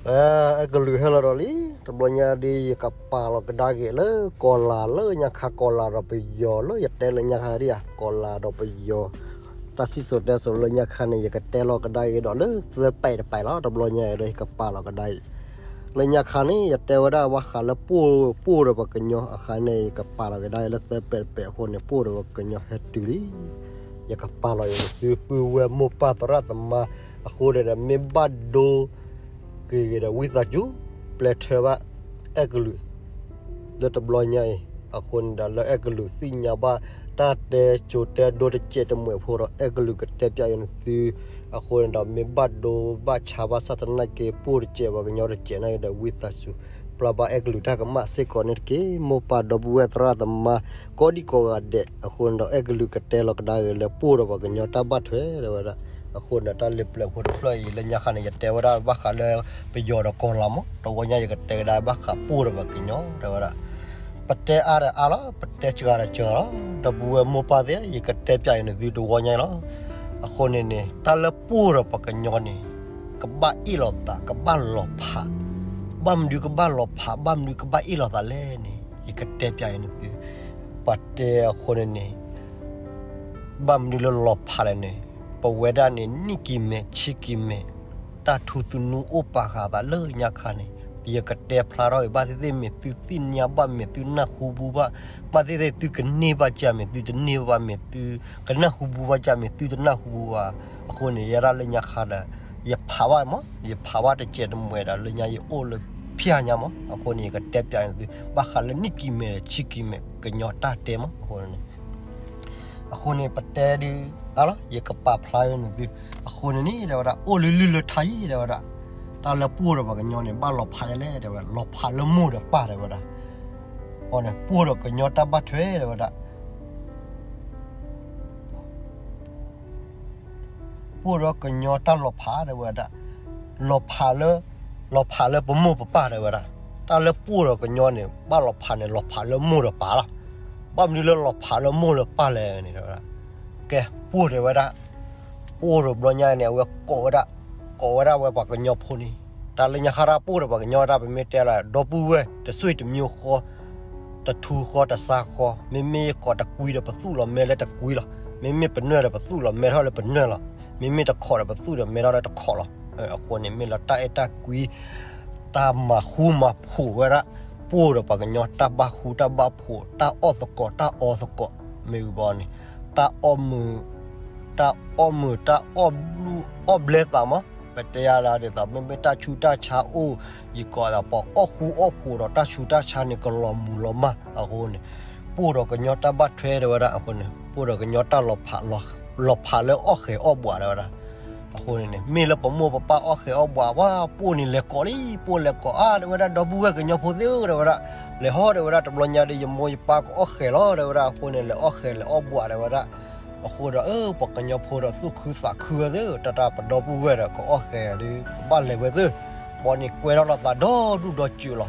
အဲ အဲကလုာ်ဟဲလီၤဒီးလံ, တဘျီညါဒ်ယကပာ်လီၤကဒါက့ၤလၢကီၢ်လၢ်လၢညါခါ ကီၢ်လၢ်ဒီးပယီၤလၢယတဲလၢညါခါဒ်ဧါ ကီၢ်လၢ်ဒီးပယီၤ တၢ်စံၣ်စိၤတဲစိၤလၢညါခါန့ၣ် ယကတဲလီၤကဒါက့ၤဒီးလၢသၢပဲာ်တပဲာ်လီၤ. တဘျီညါအံၤဒီးယကပာ်လီၤကဒါအံၤ လၢညါခါန့ၣ် ယတဲဝဲဒၣ်ဘၣ်ဃးလၢပှိၢ် ပှိၢ်ဒီးပှၤကညီအခါန့ၣ် ယကပာ်လီၤကဒါအံၤလၢသၢပဲာ်တပဲာ်အဃိန့ၣ် ပှိၢ်ဒီးပှၤကညီဟဲတုၤလံ. ယကပာ်လီၤအံၤသုပုၢ်ဝဲၢ်မိၢ်ပၢ်သရၣ်သမါအဃိန့ၣ်ဒီး မ့ၢ်ဘၣ်ဒိ ဂ့ၤဂ့ၤဒီးဝံသးစူၤ ပျဲထၢဘၣ် အဲကလုာ် လၢတဘျီညါအံၤ အဃိန့ၣ်ဒီးလၢအဲကလုာ်သ့ၣ်ညါဘၣ် တၢ်တဲစိၤတဲဒိတစဲးတမှဲာ်ဖိဒီး အဲကလုာ်ကတဲပၠးအံၤနသု အဃိန့ၣ်ဒီး မ့ၢ်ဘၣ်ဒိဘၣ်ဆါဘၣ်ဆၣ်သနာ်က့ ပှိၢ်တစဲးပှၤကညီတစဲးနာ်က့ဒီး ဝံသးစူၤ ပျၢ်ဘၣ်အဲကလုာ်တၢ်ကမၣ်စ့ၢ်ကီးန့ၣ်တက့ၢ်. မိၢ်ပၢ်ဒီပုၢ်ဝဲၢ်သရၣ်သမါ ကိးဒံကိးဂၤဒဲး အဃိန့ၣ်ဒီး အဲကလုာ်ကတဲလီၤကဒါက့ၤလၢပှိၢ်ဒီးပှၤကညီတၢ်ဘၣ်ထွဲ တဲဝဲဒၣ်. အဃိန့ၣ်ဒီး တၢ်လၢပျၢၤဖိတဖျၢၣ်အံၤ လၢညါခါန့ၣ် ယတဲဝဲဒၣ်ဘၣ်ဃးလၢ ပယီၤဒီးကီၢ်လၢ်မး, တဝီညါယကတဲကဒါဘၣ်ဃးပှိၢ်ဒီးပှၤကညီ တဲဝဲဒၣ်. ပတဲအါဒီးအါလီၤ, ပတဲစှၤဒီးစှၤလီၤ, ဒီပုၢ်ဝဲၢ်မိၢ်ပၢ်သ့ၣ် ယကတဲပၠးအံၤနသုတဝီညါလီၤ. အဃိန့ၣ်န့ၣ် တၢ်လၢပှိၢ်ဒီးပှၤကညီန့ၣ် ကဘၣ်အ့ၣ်လိာ်သး ကဘၣ်လီၤဖး, ဘၣ်မနုၤကဘၣ်လီၤဖး ဘၣ်မနုၤကဘၣ်အ့ၣ်လိာ်သးလဲၣ်န့ၣ် ယကတဲပၠးအံၤနသု ပှၤတဲအဃိန့ၣ်န့ၣ် ဘၣ်မနုၤလၢလီၤဖးလဲၣ်န့ၣ် ပဝဲဒၣ်န့ၣ် နံၣ်ကံၤမဲာ်ဆံကံၤမဲာ် တၢ်ထူသနူအိၣ်ပာ်ဃာ်သးလၢညါခါန့ၣ် ယကတဲဖျါထီၣ်အံၤ ဘၣ်သ့ၣ်သ့ၣ်မ့ၢ်သုသ့ၣ်ညါဘၣ် မ့ၢ်သုနၢ်ဟူဘူးဘၣ်, ဘၣ်သ့ၣ်သ့ၣ်သုကန့ၢ်ဘၣ်ကၢ် မ့ၢ်သုတန့ၢ်ဘၣ် မ့ၢ်သုကနၢ်ဟူဘူးဘၣ်ကၢ် မ့ၢ်သုတနၢ်ဟူဘူးဘၣ်. အဃိန့ၣ် ယဲဒၣ်လၢညါခါဒီး ယဖးဘၣ်မး, ယဖးဘၣ်တစဲးတမှဲာ်ဒီး လၢညါယအိၣ်လၢဖၠၣ်ညါမး. အဃိန့ၣ် ယကတဲပၠးန့ၣ်သု ဘၣ်ဃးလၢနံၣ်ကံၤမဲာ်ဒီး ဆံကံၤမဲာ် ကညီတၢ်တဲမး. အဃိန့ၣ် အဃိန့ၣ် ပတဲဒ်အါလီၤ, ယကပာ်ဖျါန့ၢ်သု. အဃိန့ၣ်န့ၣ် တဲဝဲဒၣ် အိၣ်လၢလုၢ်လၢထါယံၤ တဲဝဲဒၣ်, တၢ်လၢပှိၢ်ဒီးပှၤကညီန့ၣ် ဘၣ်လီၤဖးယလဲၣ် တဲဝဲဒၣ်, လီၤဖးလၢမိၢ်ဒီးပၢ် တဲဝဲဒၣ်. အဃိန့ၣ် ပှိၢ်ဒီးကညီတၢ်ဘၣ်ထွဲ တဲဝဲဒၣ် ပှိၢ်ဒီးကညီတၢ်လီၤဖး တဲဝဲဒၣ်, လီၤဖးလၢ လီၤဖးလၢပမိၢ်ပပၢ် တဲဝဲဒၣ်. တၢ်လၢပှိၢ်ဒီးကညီန့ၣ် ဘၣ်လီၤဖးန့ၣ် လီၤဖးလၢမိၢ်ဒီးပၢ်လီၤ. ဘၣ်မနုၤလၢလီၤဖးလၢမိၢ်လၢပၢ်လဲၣ်န့ၣ် တဲဝဲဒၣ်. ကဲ ပှိၢ်တဲဝဲဒၣ်, ပှိၢ်တဘျီညါန့ၣ် အဝဲကိးဝဲဒၣ်, ကိးဝဲဒၣ်ဝဲပှၤကညီဖိန့ၣ်, တၢ်လၢညါခါတၢ်ပှိၢ်ဒီးပှၤကညီတၢ် ပမ့ၢ်တဲလၢ ဒီပုၢ်ဝဲၢ် တဆွေတမျိုးဃီ တထူဃီတစါဃီ, မ့မ့ၢ်ယကိးတကွံဒီး ပသူၣ်လီၤမဲလၢတကွံလီၤ, မ့မ့ၢ်ပနွဲၢ်ဒီး ပသူၣ်လီၤမဲထီၣ်လၢပနွဲၢ်လီၤ, မ့မ့ၢ်တခီးဒီး ပသူၣ်ဒီးမဲထီၣ်လၢတခီးလီၤ. အဃိန့ၣ် မ့ၢ်လၢတၢ်အဲၣ်တၢ်ကွံ တၢ်မၤဃူမၤဖိးဝဲဒၣ် ပှိၢ်ဒီးပှၤကညီ တၢ်ဘၣ်ဃူတၢ်ဘၣ်ဖိး တၢ်အီၣ်သကိး တၢ်အီသကိး မ့ၢ်ဝံၤဘၣ်န့ၣ် တၢ်အီၣ်မုာ် တၢ်အီၣ်မုာ် တၢ်အီၣ်ဘျုးအီၣ်ဘျဲသးမး, ပတဲယၤလၢဒ်သိး မ့မ့ၢ်တၢ်ဆူးတၢ်ဆါအိၣ် ယကိးဒီး ပှၤအီၣ်ဃူအီၣ်ဖိးဒီး တၢ်ဆူးတၢ်ဆါန့ၣ် ကလီၤမုၢ်လီၤမၢ်အဃိန့ၣ် ပှိၢ်ဒီးကညီတၢ်ဘၣ်ထွဲ တဲဝဲဒၣ်. အဃိန့ၣ် ပှိၢ်ဒီးကညီတၢ်လီၤဖး လီၤဖးလၢအီၣ်ဃဲၤအီၣ်ဘှး တဲဝဲဒၣ်. အဃိန့ၣ်န့ၣ် မ့ၢ်လၢပမိၢ်ပပၢ်အီၣ်ဃဲၤအီၣ်ဘှးဝဲ ပှိၢ်န့ၣ်လဲၤကိးလံ, ပှိၢ်လဲၤကိးအါ တဲဝဲဒၣ် ဒီပုၢ်ဝဲၢ်ကညီဖိသ့ၣ်ဧၢ တဲဝဲဒၣ်, လဲၤဟီ တဲဝဲဒၣ် တဘျီညါဒီး ယမိၢ်ယပၢ်ကအီၣ်ဃဲၤလီၤ တဲဝဲဒၣ်. အဃိန့ၣ် လဲၤအီၣ်ဃဲၤလဲၤအီၣ်ဘှး တဲဝဲဒၣ်. အဃိဒီး အၢ ပှၤကညီဖိဒီးသူၣ်ခုသးခုဝဲသ့ၣ် တၢ်တၢ်ပဒီပုၢ်ဝဲၢ်ဒီးကအီၣ်ဃဲၤဒီး ပဘၣ်လဲၤဝဲသ့ၣ်, ဘီန့ၣ်ကွဲထီၣ်လိာ်သးဒီဒူၣ်ဒီစၢၤလီၤ.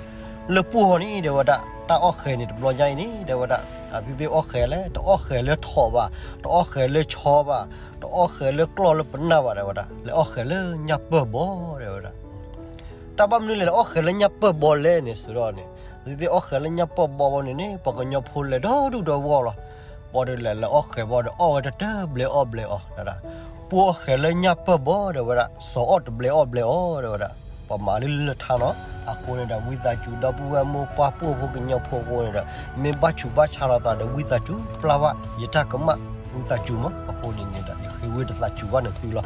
လၢပှိၢ်န့ၣ် တဲဝဲဒၣ် တၢ်အီၣ်ဃဲၤန့ၣ် တဘျီညါအံၤန့ၣ် တဲဝဲဒၣ် အသုသ့ၣ်အီၣ်ဃဲၤလဲၣ်, တအီၣ်ဃဲၤလၢထိးဘၣ်, တအီၣ်ဃဲၤလၢဆီဘၣ်, တအီၣ်ဃဲၤလၢကျီၢ်လၢပနၢ်ဘၣ် တဲဝဲဒၣ်, လဲၤအီၣ်ဃဲၤလၢညၣ်ပၢၢ်ဘီ တဲဝဲဒၣ်. တၢ်ဘၣ်မနုၤလဲၣ် လဲၤအီၣ်ဃဲၤလၢညၣ်ပၢၢ်ဘီလဲၣ်န့ၣ် စံးဒီးန့ၣ် သုသ့ၣ်အီၣ်ဃဲၤလၢညၣ်ပၢၢ်ဘီဘီန့ၣ်န့ၣ် ပှၤကညီဖိလဲၤဒီဒူၣ်ဒီဝီၢ်လီၤ. ဘီဒီးလဲၤလဲၤအီၣ်ဃဲၤဘီဒီး အီၣ်ဝဲတၢ်တဘျဲးအီၣ်ဘျဲးအီၤ တဲဝဲဒၣ်. ပှိၢ်အီၣ်ဃဲၤလၢညၣ်ပၢၢ်ဘီ တဲဝဲဒၣ်, စီၤအီၣ်တဘျဲးအီၣ်ဘျဲးအီၤ တဲဝဲဒၣ်. ပှၤမၤလၢလၢထါနီၤ. အဃိန့ၣ်ဒီး ဝံသးစူၤ ဒီပုၢ်ဝဲၢ်မိၢ်ပၢ်ပှိၢ်ဖိကညီဖိအဃိန့ၣ်ဒီး မ့ၢ်ဘၣ်ဆူးဘၣ်ဆါလိာ်သးဒီး ဝံသးစူၤ ပျၢ်ဘၣ်ယတၢ်ကမၣ် ဝံသးစူၤမး. အဃိန့ၣ်န့ၣ်ဒီး ယဃ့ဝံသးစူၤဘၣ်နသုလီၤ.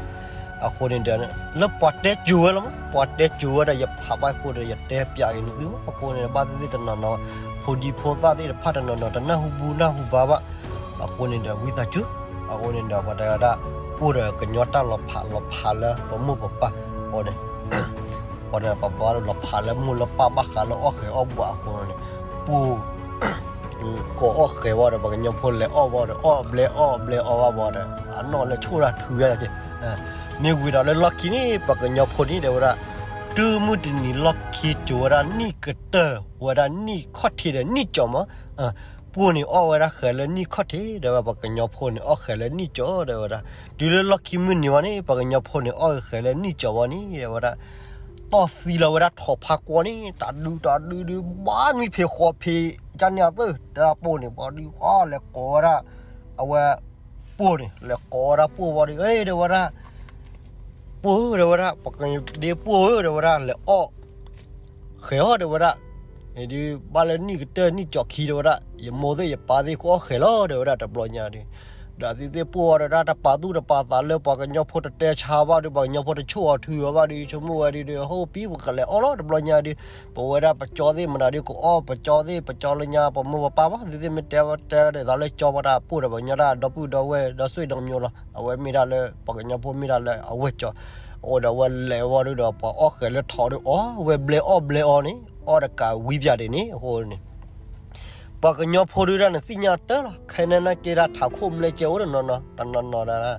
အဃိန့ၣ်ဒီး လၢပှၤတဲစိၤဝဲလီၤမး, ပှၤတဲစိၤဝဲဒီး ယဖးဘၣ်အဃိဒီး ယတဲပၠးအံၤနသုမး. အဃိန့ၣ် ဘၣ်သ့ၣ်သ့ၣ်တနီၤနီၤ ဖိဒံဖိသၣ်သ့ၣ်တဖၣ်တနီၤနီၤ တနၢ်ဟူဘူးနၢ်ဟူဘါဘၣ်. အဃိန့ၣ်ဒီး ဝံသးစူၤ. အဃိန့ၣ်ဒီး ပှၤတဲဝဲဒၣ် ပှိၢ်ဒီးကညီတၢ်လီၤဖး လီၤဖးလၢပမိၢ်ပပၢ်အဃိန့ၣ် ပှၤဒီးပှၤဘၣ်လီၤဖးလၢမိၢ်လၢပၢ်ဘၣ်ဃးလၢအီၣ်ဃဲၤအီၣ်ဘှးအဃိန့ၣ် ပှိၢ် ကိးအီၣ်ဃဲၤဝဲဒီး ပှၤကညီဖိလဲၤအီၣ်ဝဲဒီး အီၣ်ဘျဲးအီၣ်ဘျဲးအီၣ်ဝဲဒီး အနီၣ်လၢဆိၣ်တၢ်ထုဝဲဒၣ်က့. မ့ၢ်ဝံၤဒီးလၢလီၢ်ခံန့ၣ် ပှၤကညီဖိန့ၣ် တဲဝဲဒၣ် တုၤမုၢ်တနံၤလီၢ်ခံစိၤဝဲဒၣ် နံၣ်ကတၢၢ်ဝဲဒၣ် နံၣ်ခီၣ်ထံးဒီးနံၣ်ကၠီၤမး ပှိၢ်န့ၣ်အီၣ်ဝဲဒၣ်ဃဲၤလၢနံၣ်ခီၣ်ထံး တဲဝဲ ပှၤကညီဖိန့ၣ် အီၣ်ဃဲၤလၢနံၣ်ကၠီၤ တဲဝဲဒၣ်. တုၤလၢလီၢ်ခံမုၢ်နံၤဝဲန့ၣ် ပှၤကညီဖိန့ၣ် အီၣ်ဃဲၤလၢနံၣ်ကၠီၤဝဲန့ၣ် တဲဝဲဒၣ်. တီၢ်သံလီၤဝဲဒၣ်ထိးဖးကွီန့ၣ် တၢ်ဒုးတၢ်ဒုးဒုး ဘၣ်မံဖံးဃီဖံး ကန့ၣ်အသၢၣ် တဲဒၣ်ပိၢ်န့ၣ် ပှၤဒုးဃီလဲၤကိးဝဲဒၣ် အဝဲ ပိၢ်န့ၣ် လဲၤကိးဝဲဒၣ်ပိၢ်ဝံၤဒီး အ့ တဲဝဲဒၣ် ပိၢ်ဧၢ တဲဝဲဒၣ် ပှၤကဒ့ပိၢ်ဧၢ တဲဝဲဒၣ် လဲၤအီၣ် ဃဲၤအီၣ် တဲဝဲဒၣ် ဒုးဘၣ်လၢနံၣ်ကတၢၢ်နံၣ်ကၠီခံ တဲဝဲဒၣ် ယမိၢ်သ့ၣ်ယပၢ်သ့ၣ် ကအီၣ်ဃဲၤလီၤ တဲဝဲဒၣ် တဘျီညါဒီး ဒီးသုသ့ၣ်ပိၢ်ဝဲဒၣ် တပာ်သူၣ်တပာ်သးလၢပှၤကညီဖိတတဲဆါဘၣ်ဒီး ပှၤကညီဖိတဆိၣ်အီၤထုအီၤဘၣ်ဒီး ဆိကမိၣ်ဝဲဒီး ဟိပံ ပကလဲၤအီၣ်လီၤ တဘျီညါဒီး ပဝဲဒၣ်ပကၠီသ့ၣ်မတၤဒီး ကအီၣ်ပကၠီသ့ၣ် ပကၠီလၢညါ ပမိၢ်ပပၢ်ဘၣ် သုသ့ၣ်မ့ၢ်တဲတဲဒ်သိးလၢကၠီပှၤတၢ်ပိၢ်ဒီး ပှၤကညီတၢ်ဒီပုၢ်ဒီဝဲၢ် ဒီးစွ့ဒီးမျိၤလီၤ အဝဲမ့ၢ်ဒၣ်လၢ ပှၤကညီဖိမ့ၢ်ဒၣ်လၢအဝဲၢ်ကၠီ အဃိဒီးအဝဲလဲၤဝဲဒီး ပှၤအီၣ်ဃဲၤလၢထိးဒီး အီၣ်ဝဲဘျဲအီၣ်ဘျဲအီန့ၣ် အီၣ်တကးဝံပၠးဒ်န့ၣ် အဃိန့ၣ် ပှၤကညီဖိဒုးဒၣ်နသ့ၣ်ညါတၢ်လီၤ ခဲန့ၣ်နာ်က့ဒၣ်ထးခိၣ်ဘျဲကဲအိၣ်တနီၤနီၤ တနီၤနီၤဒၣ်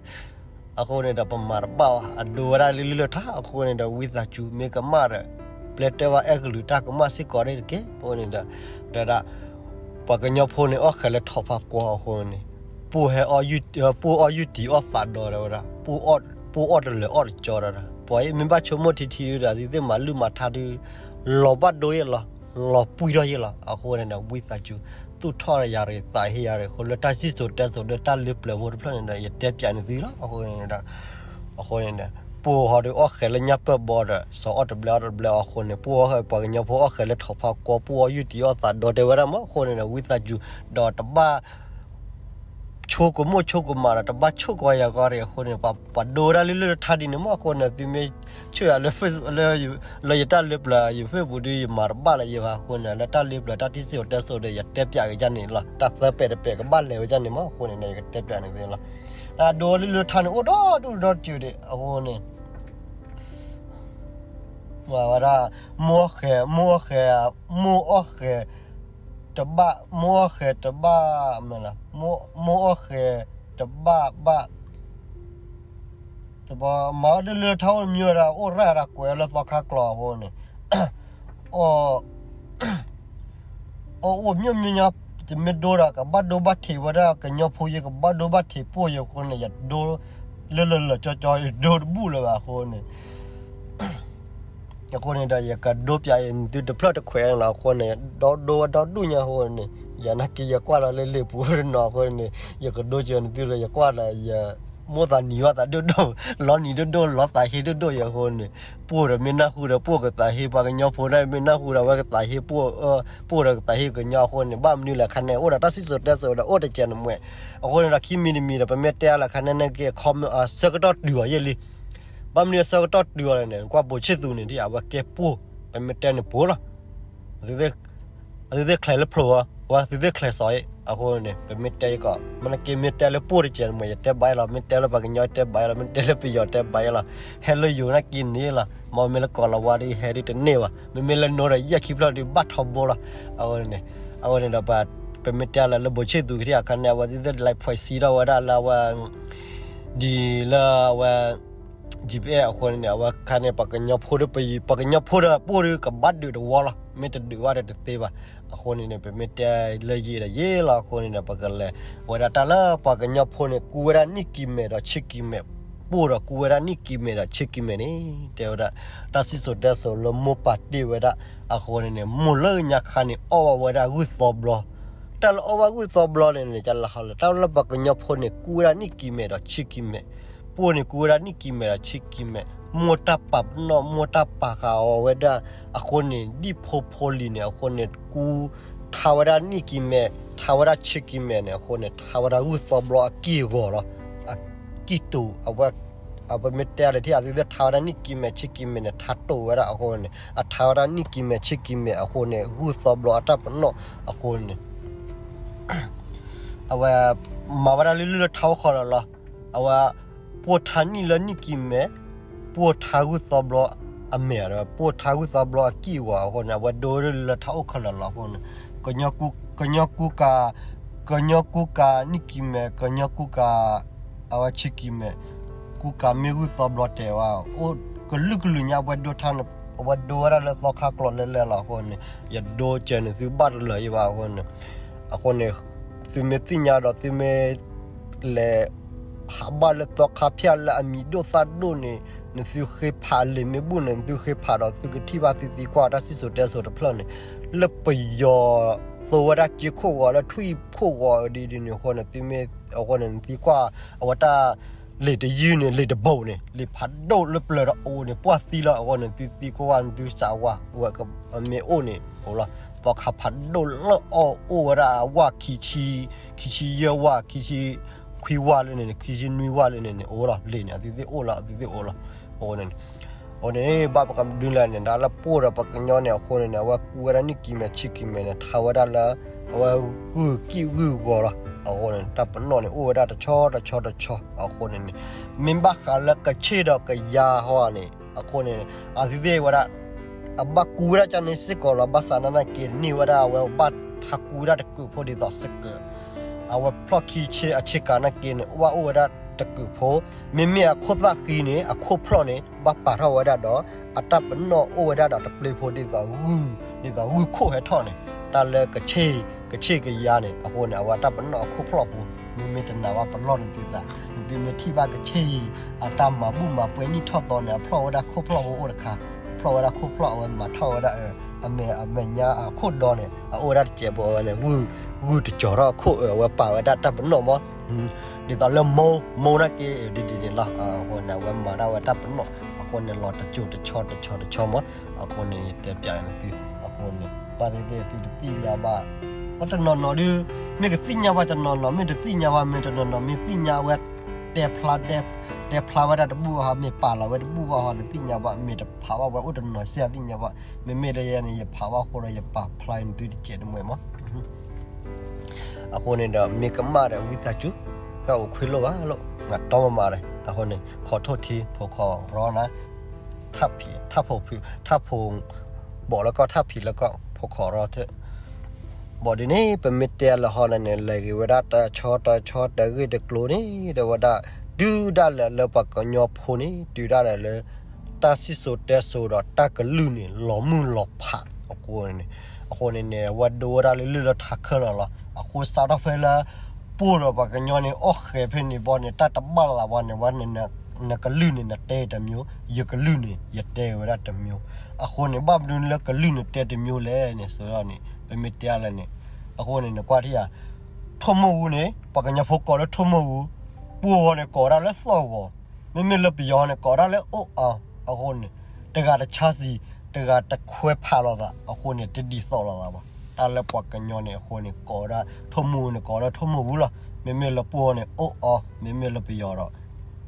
အဃိန့ၣ်ဒီးပမၤတဘၣ်ဘၣ် အဒိဝဲဒၣ်လၢလၢထါ အဃိန့ၣ်ဒီး ဝံသးစူၤ မ့ၢ်ကမၣ်ဒီး ပျဲတဲဝဲအဲၣ်ကလုာ်တၢ်ကမၣ်စ့ၢ်ကီးဒၣ်တက့ၢ် အဃိန့ၣ်ဒီး တဲဒၣ် ပှၤကညီဖိန့ၣ် အီၣ်ဃဲၤလၢထိးဖးကွီအဃိန့ၣ် ပိၢ်ဟဲအီၣ် ပိၢ်အီၣ်ယူၢ်တံၢ်အီၣ်သးဒီးတဲဝဲဒၣ် ပိၢ်အီၣ်တလၢာ်အီၣ်တကၠီဒီး ပှၤအံၤမ့ၢ်ဘၣ်ဆိကမိၣ်ထံထံဒီး သုသ့ၣ်မၤလုၢ်မၤထါဒုး လီၤဘၣ်ဒိယ့ၢ်လီၤ လီၤပှံၢ်ထီၣ်ယ့ၢ်လီၤ အဃိန့ၣ်ဒီး ဝံသးစူၤ သူၣ်ထီၣ်ယၤတဂ့ၤ သးဟ့ယၤတဂ့ၤ အဃိလၢတၢ်စံၣ်စိၤတဲစိၤလၢတၢ်လၢပျၢၤဖိတဖျၢၣ်န့ၣ်ဒီး ယတဲပၠးန့ၢ်သုလီၤ အဃိန့ၣ်ဒီး အဃိန့ၣ်ဒီး ပိၢ်ဟီဒုးအီၣ်ဃဲၤလၢညၣ်ပၢၢ်ဘီဒီး စီၤအီၣ်တဘျဲအီၣ်တဘျဲအဃိန့ၣ် ပိၢ်အီၣ်ဃဲၤ ပှၤကညီဖိအီၣ်ဃဲၤလၢထိးဖးကွီ ပိၢ်အီၣ်ယူၢ်တံၢ်အီၣ်သးဒီးတဲဝဲဒၣ်မး အဃိန့ၣ်ဒီး ဝံသးစူၤ ဒီးတဘၣ် ဆိကမိၣ်ဆိကမးဒီး တဘၣ်ဆိၣ်ကီယၤကီဒံးအဃိန့ၣ် ပှၤဒိဝဲဒၣ်လၢလၢထါဒ်န့ၣ်မး အဃိန့ၣ် သုမ့ၢ်ဆၢယၤလၢ လၢယတၢ်လၢပျၢၤ ယFacebook ဒုး ယမၤတဘၣ်လၢၤယဘၣ် အဃိန့ၣ် လၢတၢ်လၢပျၢၤတၢ်တံၢ်စံၣ်စိၤတဲစိၤဒီး ယတဲပၠးက့ၤကန့ၣ်လီၤ တၢ်သၢပဲာ်တပဲာ်ကဘၣ်လဲၤဝဲကန့ၣ်မး အဃိန့ၣ်ဒီး ယကတဲပၠးန့ၢ်သုလီၤ ဒိဝဲလၢလၢထါန့ၣ် အိၣ်ဒီဒူၣ်ဒီထၢဒံး အဃိန့ၣ် ဝဲဒၣ် မိၢ်အီၣ်ဃဲၤ မိၢ်အီၣ်ဃဲၤ မိၢ်အီၣ်ဃဲၤ တဘၣ် မိၢ်အီၣ်ဃဲၤတဘၣ် မ့ၢ်လီၤ မိၢ်အီၣ်ဃဲၤ တဘၣ်ဘၣ် တဘၣ် မၤအီၣ်ဒ်လၢထါအိၣ်မံဝဲဒၣ် အိၣ်ရၣ်ဒၣ်ကွဲးလၢသီခါကျိာ်အဃိန့ၣ် အီၣ် အီၣ်အိၣ်မ့ၢ်မ့ၢ်ညီ ယမ့ၢ်ဒိဒီး ကဘၣ်ဒိဘၣ်ထံးဝဲဒၣ်ကညီဖိ ယကဘၣ်ဒိဘၣ်ထံးပိၢ်ယၤအဃိန့ၣ် ယဒိ လၢလၢလၢာ်ကၠီကၠီ ယဒိတဘူၣ်လၢၤဘၣ်အဃိန့ၣ် အဃိန့ၣ်ဒီး ယကဒိပၠးအံၤနသုတဖျၢၣ်တခွဲးန့ၣ်လီၤ အဃိန့ၣ် ဒီဒိဝဲဒီဒူၣ်ညါအဃိန့ၣ် ယနာ်က့ယကွၢ်လီၤလၢလံာ်ပူၤတနီၤအဃိန့ၣ် ယကဒိစၢၤနသုဒီး ယကွၢ်ဒီး ယ မိၣ်သးနံၤဝဲသးဒိၣ်ဒိၣ် လီၤနံၤဒိၣ်ဒိၣ် လီၤသးဟ့ဒိၣ်ဒိၣ်ယၤအဃိန့ၣ် ပိၢ်ဒီးမ့ၢ်နၢ်ဟူဒီးပိၢ်ကသးဟ့ ပှၤကညီဖိန့ၣ်မ့ၢ်နၢ်ဟူဒီး အဝဲကသးဟ့ပိၢ် ပိၢ်ဒီးကသးဟ့ကညီအဃိန့ၣ် ဘၣ်မနုၤလဲၣ်ခါန့ၣ် အိၣ်ဒီးတၢ်စံၣ်စိၤတဲစိၤဒီး အိၣ်တစဲးနမှဲ အဃိန့ၣ်ဒီး ခံမံၤတမံၤဒီး ပမ့ၢ်တဲလၢခါန့ၣ်န့ၣ်က့ ဆၢကတီၢ်တုၤအီၤယဲၢ်လံ ဘၣ်မနုၤဆၢကတီၢ်တုၤအီၤလဲၣ်န့ၣ် ကွၢ်ဘိးဆံၣ်သူန့ၣ် ဒ်အဝဲကဲပိၢ် ပမ့ၢ်တဲန့ၣ်ပိၢ်လီၤ အသုသ့ၣ်ချဲးလၢဖျိးဝဲ အသုသ့ၣ်ချဲးစီၤအံၤ အဃိန့ၣ် ပမ့ၢ်တဲကီး မ့ၢ်နက့မ့ၢ်တဲလၢပိၢ်တစဲးနမှဲ ယတဲဘၣ်အံၤလီၤ မ့ၢ်တဲလၢပှၤကညီတဲဘၣ်အံၤလီၤ မ့ၢ်တဲလၢပယီၤတဲဘၣ်အံၤလီၤ ဟဲလၢယိၤနာ်က့န့ၣ်လီၤ မ့မ့ၢ်လၢကီၢ်လီၤဝါဒီး ဟဲဒ်တန့ၢ်ဘၣ် မ့မ့ၢ်လၢနိဒီး ယဲၢ်ခံဖျၢၣ်ဒီး ဘၣ်ထီဘိလီၤ အဃိန့ၣ် အဃိန့ၣ်ဒီး ပမ့ၢ်တဲလၢလၢဘိးဆံၣ်သူကထံၣ်အခါန့ၣ် အဝဲသ့ၣ်သ့ၣ် like ဖှဲးစံထီၣ်ဝဲဒၣ်လၢအဝဲ ဒ်လၢအဝဲ G P S အဃိန့ၣ် အဝဲခါန့ၣ် ပှၤကညီဖိဒီး ပှၤကညီဖိဒီးပိၢ်ဒီး ကဘၣ်ဒုးတဝီလီၤ မ့ၢ်တဒုးဘၣ်ဒီးတသ့ဘၣ် အဃိန့ၣ်န့ၣ် ပမ့ၢ်တဲလၢယံာ်ဒီးယံာ်လီၤ အဃိန့ၣ်ဒီး ပကလဲၤဝဲဒၣ်တၢ်လၢပှၤကညီဖိန့ၣ် ကူဝဲဒၣ်နံၣ်ကံၤမဲာ်ဒီးဆံကံၤမဲာ် ပိၢ်ဒီးကူဝဲဒၣ်နံၣ်ကံၤမဲာ်ဒီးဆံကံၤမဲာ်န့ၣ် တဲဝဲဒၣ် တၢ်စံၣ်စိၤတဲစိၤလၢမိၢ်ပၢ်တ့ၢ်ဝဲဒၣ် အဃိန့ၣ်န့ၣ် မိၢ်လၢညါခါန့ၣ် အီၣ်ဘၣ်ဝဲဒၣ်ဂုၢ်သီဘျီ တၢ်လၢအီၣ်ဘၣ်ဂုၢ်သီဘျီန့ၣ်န့ၣ် ကလီၤဟီလၢ တၢ်လၢပှၤကညီဖိန့ၣ် ကူဝဲဒၣ်နံၣ်ကံၤမဲာ်ဒီးဆံကံၤမဲာ် ပိၢ်န့ၣ်ကူဝဲဒၣ်နံၣ်ကံၤမဲာ်ဒီးဆံကံၤမဲာ် မိၢ်တၢ်ပာ်ပနီၣ် မိၢ်တၢ်ပာ်ဃာ်အီၤဝဲဒၣ် အဃိန့ၣ် ဒ်ဖိဖိလံၤန့ၣ် အဃိန့ၣ် ကူ ထါဝဲဒၣ်နံၣ်ကံၤမဲာ် ထါဝဲဒၣ်ဆံကံၤမဲာ်န့ၣ် အဃိန့ၣ် ထါဝဲဒၣ်ဂုၢ်သီဘျီအကံၢ်အဂီၤလီၤ အကံၢ်တိာ် အဝဲ အပမ့ၢ်တဲလၢထံၣ် အသုသ့ၣ်ထါဝဲဒၣ်နံၣ်ကံၤမဲာ်ဆံကံၤမဲာ်န့ၣ် ထါတိာ်ဝဲဒၣ်အဃိန့ၣ် အထါဝဲဒၣ်နံၣ်ကံၤမဲာ်ဆံကံၤမဲာ်အဃိန့ၣ် ဂုၢ်သီဘျီအတၢ်ပနီၣ်အဃိန့ၣ် အဝဲ မၤဝဲဒၣ်လၢလၢထါအိၣ်ခီလီၤလီၤ အဝဲ ပိၢ်ထါနံၣ်လၢနံၣ်ကံၤမဲာ် ပိၢ်ထါဂုၢ်သီဘျီအမဲာ်ဒီး ပိၢ်ထါဂုၢ်သီဘျီအကံၢ်အဂီၤအဃိန့ၣ် အဝဲဒိဝဲဒၣ်လၢထါအိၣ်ခီလီၤလီၤအဃိန့ၣ် ကညီကူကၤ ကညီကူကၤနံၣ်ကံၤမဲာ် ကညီကူကၤ အဝဲဆံကံၤမဲာ် ကူကၤမ့ၢ်ဂုၢ်သီဘျီတဲဝဲ အိၣ်ကလုာ်ကလုာ်ညါ အဝဲဒိထါန့ၣ် အဝဲဒိဝဲဒၣ်လၢသီခါကျိာ်လဲၤလဲၤလီၤအဃိန့ၣ် ယဒိစၢၤန့ၢ်သုဘၣ်တလၢာ်အံၤဘၣ်အဃိန့ၣ် အဃိန့ၣ် သုမ့ၢ်သ့ၣ်ညါဒီးသုမ့ၢ်လဲၤ ဟးဘၣ်လၢသီခါဖၠၣ်လၢအမံၤဒိၣ်သၣ်ဒိၣ်န့ၣ် နသုဃ့ဖးလံာ်မ့ၢ်ဘူၣ်န့ၣ် နသုဃ့ဖးဒီး သုကထံၣ်ဘၣ်သုသံကွၢ်တၢ်စံၣ်စိၤတဲစိၤတဖျၢၣ်န့ၣ် လၢပယီၤသိဝဲဒၣ်က့ခိၣ်ဂီၤ လၢထွံၣ်ခိၣ်ဂီၤဒ်န့ၣ်အဃိန့ၣ် သုမ့ၢ်အဃိန့ၣ် နသံကွၢ်အဝဲတၢ် လံာ်တယုၢ်န့ၣ် လံာ်တဘိန့ၣ် လံာ်ဖးဒိၣ်လၢပျၢၤဒီးအိၣ်န့ၣ် ပှၢ်သံလီၤ. အဃိန့ၣ် သုသံကွၢ် နသုစးဝါ ဝဲမ့ၢ်အိၣ်န့ၣ် အိၣ်လီၤ. သီခါဖးဒိၣ်လၢအီၣ်အိၣ်ဝဲဒၣ်အဝၣ်ခံဆံ, ခံဆံယဲၢ်ဝၣ်, ခံဆံခွံဝၣ်လၢန့ၣ်န့ၣ်, ခံဆံနွံဝၣ်လၢန့ၣ်န့ၣ် အိၣ်လီၤ. လံာ်န့ၣ် အသုသ့ၣ်အိၣ်လီၤ, အသုသ့ၣ်အိၣ်လီၤ. အဃိန့ၣ် အဃိန့ၣ် ဘၣ်ပကဒုးလဲၣ်န့ၣ် ဒ်လၢပှိၢ်ဒီးပှၤကညီန့ၣ် အဃိန့ၣ်န့ၣ် အဝဲကူဝဲဒၣ်နံၣ်ကံၤမဲာ်ဆံးကံၤမဲာ်န့ၣ် ထါဝဲဒၣ်လၢ အဝဲဂုၢ်ကံၣ်ဂုၢ်ဂီၤလီၤ. အဃိန့ၣ် တၢ်ပနီၣ်န့ၣ် အိၣ်ဝဲဒၣ်တဆီတဆီတဆီ အဃိန့ၣ်န့ၣ် မ့ၢ်ဘၣ်ဃးလၢကဆ့ၣ်ဒီးကယၤဟီန့ၣ် အဃိန့ၣ် အသုသ့ၣ်ဝဲဒၣ် အဘၣ်ကူဝဲဒၣ်ကန့ၣ်စ့ၢ်ကီးလီၤ. ဘၣ်ဆၣ်သနာ်က့န့ၣ် ဝဲဒၣ်အဝဲဘၣ်ထါကူဝဲဒၣ်တကုးဖိဒ်သိးစကၢး အဝဲဖျီၣ်ခံဆ့အဆ့ကၤနာ်က့န့ၣ် ဘၣ်အိၣ်ဝဲဒၣ်တကုးဖိ, မ့မ့ၢ်အခိၣ်သၣ်ဃံန့ၣ် အခိၣ်ဖျီၣ်န့ၣ် ဘၣ်ပာ်ထီၣ်ဝဲဒၣ်ဒီး အတၢ်ပနီၣ်အိၣ်ဝဲဒၣ်ဒီးတပျ့ၤဖိဒ်သိးဂုၢ်, ဒ်သိးဂုၢ်ခိၣ်ဟဲထီၣ်န့ၣ် တၢ်လၢကဆ့ၣ်, ကဆ့ၣ်ကယၤန့ၣ် အဃိန့ၣ် အဝဲတၢ်ပနီၣ်အခိၣ်ဖျီၣ်ဖိ, မ့မ့ၢ်တနာ်ဘၣ်ပလီၢ်နသုသး, နသုမ့ၢ်ထံၣ်ဘၣ်ကဆ့ၣ် အတၢ်မၤဘူၣ်မၤပှဲၤနံၣ်ထီၣ်သီန့ၣ် အဖျီၣ်ဝဲဒၣ်ခိၣ်ဖျီၣ်ဖိအိၣ်တခါ, အဖျီၣ်ဝဲဒၣ်ခိၣ်ဖျီၣ်အဝဲမၤထီၣ်ဝဲဒၣ် အမဲာ်အမဲာ်ညါအခိၣ်ဒီန့ၣ် အအိၣ်ဝဲဒၣ်တစဲးဖိဝဲန့ၣ် ဂုၢ်တကၠီၤထီၣ်အခိၣ်အဝဲပာ်ဝဲဒၣ်တၢ်ပနီၣ်မး, ဒ်သိးလၢမိၢ်, မိၢ်နာ်က့ ဒ်ဒ်န့ၣ်လီၤ. အဃိန့ၣ် အဝဲမၤဒၣ်ဝဲတၢ်ပနီၣ်, အဃိန့ၣ် လီၤတစိၤတဆီတဆီတဆီမး, အဃိန့ၣ် ယတဲပျးန့ၣ်သု, အဃိန့ၣ် ဘၣ်သ့ၣ်သ့ၣ်သုတသ့ၣ်ညါဘၣ်, ပှၤတနီၤနီၤဒုး မ့ၢ်ကသ့ၣ်ညါဘၣ်တနီၤနီၤ မ့ၢ်တသ့ၣ်ညါဘၣ် မ့ၢ်တနီၤနီၤ မ့ၢ်သ့ၣ်ညါဝဲ တဲဖျါ တဲဖျါဝဲဒၣ်တဘူၣ်ဘၣ်ဟီ မ့ၢ်ပာ်လီၤဝဲတဘူၣ်ဘၣ်ဟီ တသ့ၣ်ညါဘၣ် မ့ၢ်တဖးဘၣ်ဝဲအိၣ်တနီၤစ့ၢ်သ့ၣ်ညါဘၣ်, မ့မ့ၢ်လၢယဲန့ၣ် ယဖးဘၣ်အဃိဒီး ယပာ်ဖျါနသုတစဲးတမှဲာ်မး. အဃိန့ၣ်ဒီး မ့ၢ်ကမၣ်ဒီး ဝံသးစူၤ ကအိၣ်ခွ့လိၣ်ဘၣ်လိၣ် နတီမမးဒီး အဃိန့ၣ် ခိးထိၣ်ထံ ဖိခိးရီနၤ, ထၣ်ဖံး ထၣ်ဖိးဖံး ထၣ်ဖိး ဘီးလၢကီၢ် ထၣ်ဖံးလၢကီၢ် ဖိခိးရီထၢၣ်, ဘီးဒ်န့ၣ် ပမ့ၢ်တဲလၢဟီန့ၣ်န့ၣ် လဲၤဂ့ၤဝဲဒၣ်တဆီတဆီတဂ့ၢ်တကျိၤန့ၣ် ဒီးဝဲဒၣ် တုၤဒၣ်လဲာ်လၢပှၤကညီဖိန့ၣ် တုၤဒၣ်လဲာ်လၢ တၢ်စံၣ်စိၤတဲစိၤဒီးတၢ်ကလုၢ်န့ၣ် လီၤမုၢ်လီၤဖးအဃိန့ၣ်, အဃိန့ၣ်န့ၣ် အဝဲဒိဝဲဒၣ်လၢလုၢ်လၢထးခၢၣ်လီၤလီၤ. အဃိစးထီၣ်ဖဲလၢ ပှိၢ်ဒီးပှၤကညီန့ၣ် အီၣ်ဃဲၤဖဲန့ၣ်ဘီန့ၣ် တၢ်တဘၣ်လၢ်ဘၣ်န့ၣ် ဝဲန့ၣ် နကလုၢ်န့ၣ် နတဲတမျိုး, ယကလုၢ်န့ၣ် ယတဲဝဲဒၣ်တမျိုး, အဃိန့ၣ် ဘၣ်မနုၤလၢကလုၢ်န့ၣ်တဲတမျိုးလဲၣ်န့ၣ် ဆိုတော့န့ၣ် ပမ့ၢ်တဲလဲၣ်န့ၣ်, အဃိန့ၣ် နကွၢ်ထံၣ်ဧါ, ထိၣ်မိၢ်ဂူန့ၣ် ပှၤကညီဖိကိးလၢထိၣ်မိၢ်ဂူ, ပှိၢ်ဂီၤန့ၣ် ကိးဝဲဒၣ်လၢသီၣ်ဂီၤ, မ့မ့ၢ်လၢပယီၤန့ၣ် ကိးဝဲဒၣ်လၢအိၣ်အီၤ, အဃိန့ၣ် တဂၤတဆါစံၤ, တဂၤတခွဲးဖးလိာ်သး, အဃိန့ၣ် တဒ်သိးလိာ်သးဘၣ်. တၢ်လၢပှၤကညီန့ၣ် အဃိန့ၣ် ကိးဝဲဒၣ် ထိၣ်မိၢ်ဂူန့ၣ် ကိးဝဲဒၣ်ထိၣ်မိၢ်ဂူလီၤ. မ့မ့ၢ်လၢပှိၢ်ဂီၤန့ၣ် အိၣ်အီၤ, မ့မ့ၢ်လၢပယီၤဒီး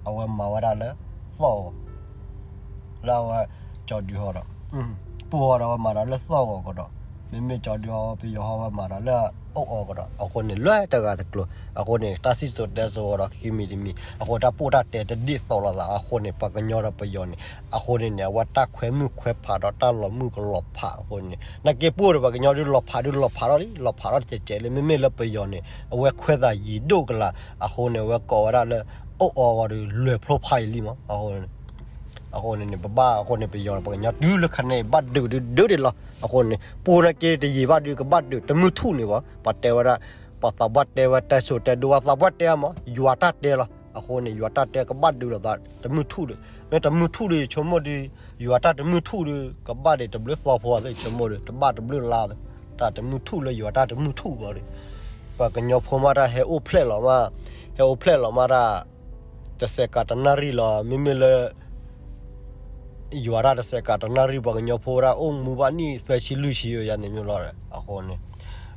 အဝဲမၤဝဲဒၣ်လၢသီၣ်ဂီၤ လၢအဝဲ ကၠီၤဒုးဟီဒီး ပှိၢ်ဂီၤဒီး အဝဲမၤဒီးလၢသီၣ်ဂီၤကဒီး, မ့မ့ၢ်ကၠီၤဒုးဟီ ပယီၤဟီ အဝဲမၤဒီးလၢအိၣ်အီၤကဒီး, အဃိန့ၣ် လွဲတဂၤတကျိၤ, အဃိန့ၣ် တၢ်စံၣ်စိၤတဲစိၤဒီး ခံမံၤတမံၤ, အဃိတၢ်ပိၢ်တၢ်တဲတဒ်သိးလိာ်သး, အဃိန့ၣ် ပှၤကညီဒီးပယီၤန့ၣ်, အဃိန့ၣ်န့ၣ် အဝဲတၢ်ခွဲးမုၢ်ခွဲးဖးဒီးတၢ်လီၤမုၢ်ကလီၤဖးအဃိန့ၣ်, နာ်က့ပှိၢ်ဒီးပှၤကညီဒုးလီၤဖးဒုးလီၤဖးထီၣ်လံ, လီၤဖးထီၣ်တစဲးစဲးလံ, မ့မ့ၢ်လၢပယီၤန့ၣ် အဝဲခွဲးသးယံာ်ဒိၣ်ကလာ်, အဃိန့ၣ် အဝဲကိးဝဲဒၣ်လၢ အိၣ်အီၤဝံၤဒီး လွဲၢ်ဖျိဖးယံာ်လံမး, အဃိ အဃိန့ၣ်န့ၣ် ပဘၣ်အဃိန့ၣ် ပယီၤပှၤကညီတုၤလၢခါန့ၣ် ဘၣ်ဒုးဒုးဒုးဒံးလီၤ. အဃိန့ၣ် ပှိၢ်နာ်က့တယံာ်ဘၣ်ဒုး ကဘၣ်ဒုးတမုၢ်ထူၣ်န့ၣ်ဘၣ်. ပှၤတဲဝဲဒၣ် ပှၤသးပှၢ်တဲဝဲတၢ်စိၤတဲဒိဘၣ် သးပှၢ်တဲမး ယွၤတၢ်တဲလီၤ. အဃိန့ၣ် ယွၤတၢ်တဲကဘၣ်ဒုးလိာ်သးတမုၢ်ထူၣ်ဒီး မ့ၢ်တမုၢ်ထူၣ်ဒီး ယဆိကမိၣ်ဒီး ယွၤတၢ်တမုၢ်ထူၣ်ဒီး ကဘၣ်ဒံးတဘျုးသီဖိသ့ၣ် ယဆိကမိၣ်ဒီး တဘၣ်တဘျုးလါ တၢ်တမုၢ်ထူၣ်လၢယွၤတၢ်တမုၢ်ထူၣ်ဘၣ်ဒီး ပှၤကညီဖိမးတၢ်ဟဲအိၣ်ဖျဲၣ်လီၤမး ဟဲအိၣ်ဖျဲၣ်လီၤမးတၢ် တစဲးကးတနၣ်ရံၣ်လီၤ. မ့မ့ၢ်လၢ ယွၤတၢ်တစဲးကးတနၣ်ရံၣ် ပှၤကညီဖိဝဲဒၣ်အိၣ်မူဘၣ်နံၣ်သၢဆံလွံၢ်ဆံယါန့ၣ်မ့ၢ်လီၤ. အဃိန့ၣ်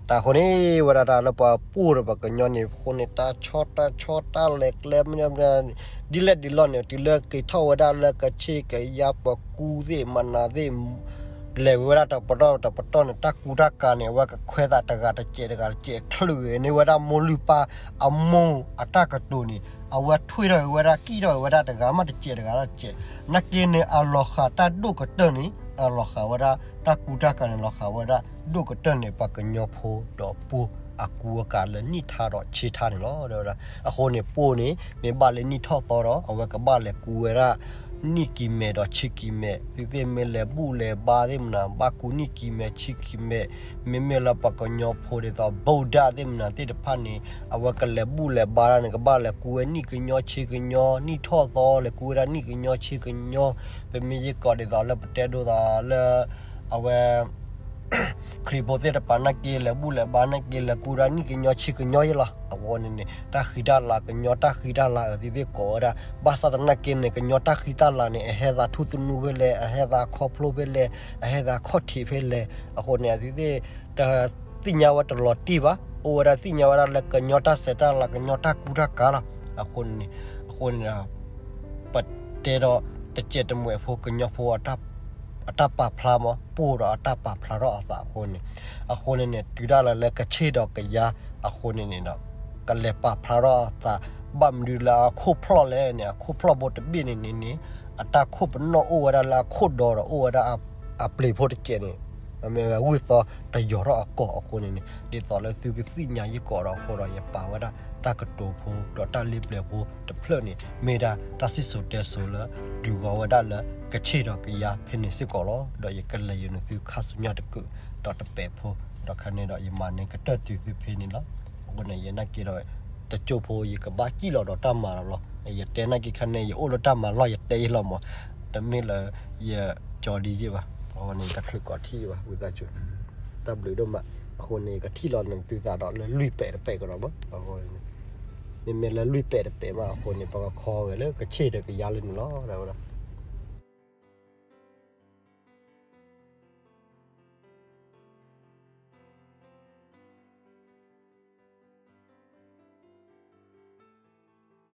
တၢ်ဃိန့ၣ် ဝဲဒၣ်တၢ်လၢပှၤပှိၢ်ဒီးပှၤကညီန့ၣ် အဃိန့ၣ် တၢ်ဆီတၢ်ဆီတၢ်လဲၤကျဲ ဒ်လဲၣ်ဒ်လဲၣ်န့ၣ် တုၤလၢက့ၤထီၣ်ဝဲဒၣ်လၢကဆ့ကယါ ပှၤကူသ့ၣ်မနၤသ့ၣ် လဲၤဝဲဒၣ်တပတီၢ်တပတီၢ်န့ၣ် တၢ်ကူတၢ်ကၤန့ၣ် အဝဲကခွဲးသးတဂၤတစဲးတဂၤတစဲး ချုးဂ့ၤန့ၢ်ဝဲဒၣ်မိၢ်လုၢ်ပၢ်အမိၢ်အတၢ်ကတိၤန့ၣ် အဝဲထွံၣ်ထီၣ်ဝဲဒၣ် ကံၣ်ထီၣ်ဝဲဒၣ်တဂၤမးတစဲးတဂၤတစဲး နာ်က့န့ၣ် အလီၤဃာ်တၢ်ဒိၣ်ကတၢၢ်န့ၣ် အလီၤဃာ်ဝဲဒၣ် တၢ်ကူတၢ်ကၤန့ၣ် လီၤဃာ်ဝဲဒၣ်ဒိၣ်ကတၢၢ်န့ၣ် ပှၤကညီဖိဒီးပှိၢ်အကူအကၤလၢနံၣ်ထါဒီးဆ့ထါန့ၣ်လီၤ. အဃိန့ၣ် ပှိၢ်န့ၣ် မ့ၢ်ဘၣ်လၢနံၣ်ထီၣ်သီဒီး အဝဲကဘၣ်လဲၤကူဝဲဒၣ် နံၣ်ကံၤမဲာ်ဒီးဆံကံၤမဲာ် သုသ့ၣ်မ့ၢ်လဲၤဘူၣ်လဲၤဘါသ့ၣ်မနၤ ဘၣ်ကူနံၣ်ကံၤမဲာ်ဆံကံၤမဲာ်, မ့မ့ၢ်လၢပှၤကညီဖိဒ်သိး ဗုဒ္ဓ သ့ၣ်မနၤသ့ၣ်တဖၣ်န့ၣ် အဝဲကလဲၤဘူၣ်လဲၤဘါတၢ်န့ၣ် ကဘၣ်လဲၤကူဝဲနံၣ်ကညီဆံကညီ နံၣ်ထီၣ်သီ လဲၤကူဝဲဒၣ်နံၣ်ကညီဆံကညီ, ပမ့ၢ်ယ့ၢ်ကီးဒ်သိးလၢပတဲဒိသးလၢ အဝဲ ခရံာ်ဖိသ့ၣ်တဖၣ်နာ်က့ လဲၤဘူၣ်လဲၤဘါနာ်က့ လဲၤကူဝဲဒၣ်နံၣ်ကညီဆံကညီယဲလီၤ. အဃိန့ၣ်န့ၣ် တၢ်ဃံတၢ်လၤ ကညီတၢ်ဃံတၢ်လၤအသုသ့ၣ်ကိးဝဲဒၣ် ဘၣ်ဆၣ်သနာ်က့န့ၣ် ကညီတၢ်ဃံတၢ်လၤန့ၣ် အဟဲသးထူသနူဖဲလဲၣ် အဟဲသးခီဖျိဖဲလဲၣ် အဟဲသးခီၣ်ထံးဖဲလဲၣ် အဃိန့ၣ် အသုသ့ၣ် တသ့ၣ်ညါဝဲတလီၤတံၢ်ဘၣ်, အိၣ်ဝဲဒၣ်သ့ၣ်ညါဝဲဒၣ်လၢကညီတၢ်ဆဲးတၢ်လၤ ကညီတၢ်ကူတၢ်ကၤလီၤ. အဃိန့ၣ်န့ၣ် အဃိန့ၣ်ဒီး ပတဲဒီးတစဲးတမှဲးဖိ ကညီဖိအတၢ်ပာ်ဖျါမး ပှိၢ်ဒီးအတၢ်ပာ်ဖျါထီၣ်အသးအဃိန့ၣ်, အဃိန့ၣ်န့ၣ် တုၤဒၣ်လၢလၢကဆ့ၣ်ဒီးကယါအဃိန့ၣ်န့ၣ်ဒီး ကလဲၤပာ်ဖျါထီၣ်အသး ဘၣ်မနုၤလၢအခိၣ်ဖျီၣ်လဲၣ်န့ၣ် အခိၣ်ဖျီၣ်ဖိတဘ့ၣ်န့ၣ်န့ၣ်န့ၣ် အတၢ်ခိၣ်ပနီၣ်အိၣ်ဝဲဒၣ်လၢအခိၣ်ဒီဒီးအိၣ်ဝဲဒၣ်အပျ့ၤဖိတစဲးန့ၣ် မ့ၢ်ဝဲဂုၢ်သီတယီၤထီၣ်အကီၢ်အဃိန့ၣ်န့ၣ် ဒ်သိးလၢသုကသ့ၣ်ညါယကီးဒီးအဃိဒီး ယပာ်ဝဲဒၣ်တၢ်ကတိၤဖိ ဒီးတၢ်လ့ပျဲၢ်ဖိတဖျၢၣ်န့ၣ် မ့ၢ်ဒၣ်တၢ်စံၣ်စိၤတဲစိၤလၢ ဒုးဂီၤဝဲဒၣ်လၢကဆ့ၣ်ဒီးကယါဖဲန့ၣ်စ့ၢ်ကီးလီၤ. ဒီးယကလဲၤယနုာ်သုခါဆူညါတကုာ် ဒီးတပဲာ်ဖိ ဒီးခါန့ၣ်ဒီး ယမၤန့ၢ်ကတၢၢ်တုၤသုဖဲန့ၣ်လီၤ. အဃိန့ၣ် ယနာ်က့ဒီး တကၠိဖိ ယကဘၣ်စံၣ်လီၤဒီးတၢ်မၤလီၤလီၤ. ယတဲနာ်က့ခါန့ၣ် ယအိၣ်လၢတၢ်မၤလီၢ် ယတဲအံၤလီၤမး, တမ့ၢ်လၢယကၠီဒ်ယ့ၢ်ဘၣ်. အဃိန့ၣ် ယတချုးကိးထံၣ်ဘၣ် ဝံသးစူၤ တၢ်ဘျုးဒိၣ်မး. အဃိန့ၣ် ယကထံၣ်လီၤနုာ်သုသးဒီးလၢလွံၢ်ပဲာ်တပဲာ်ကဒီးမး. အဃိန့ၣ် မ့မ့ၢ်လၢလွံၢ်ပဲာ်တပဲာ်မးအဃိန့ၣ် ပကခီဂဲၤလၢကဆ့ၣ်ဒီးကယါလၢန့ၣ်လီၤ.